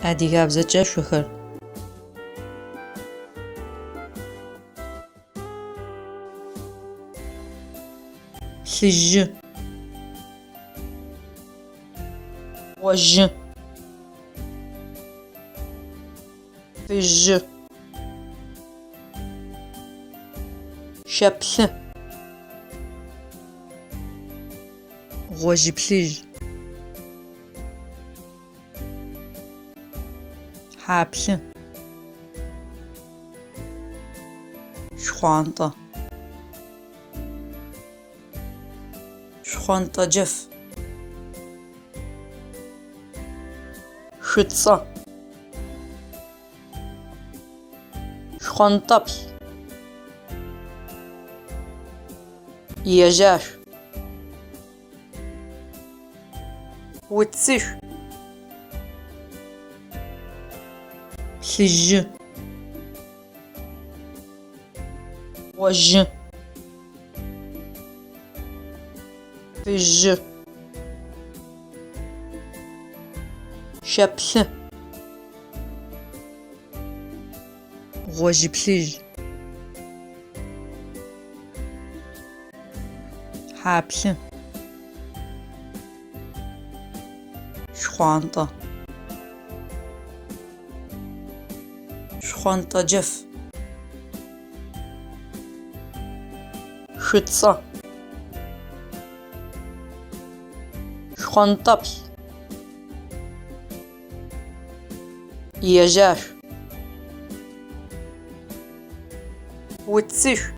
Адыгабзэкӏэ шъохэр. Плъыжьы. Гъожьы. Фыжьы. Шэплъы. Гъожьы-плъыжь. Хьаплъы. Шхъуантӏэ. Шхъонтӏэ джэф. Шӏуцӏэ. Шхъонтӏэплъ. Ежьашъу. Уцышъу. Плъыжьы. Гъожьы. Фыжьы. Шэплъы. Гъожьы-плъыжь. Хьаплъы. Шхъуантӏэ. Шхъонтӏэ джэф. Шӏуцӏэ. Шхъонтӏэплъ. Ежьашъу. Уцышъу.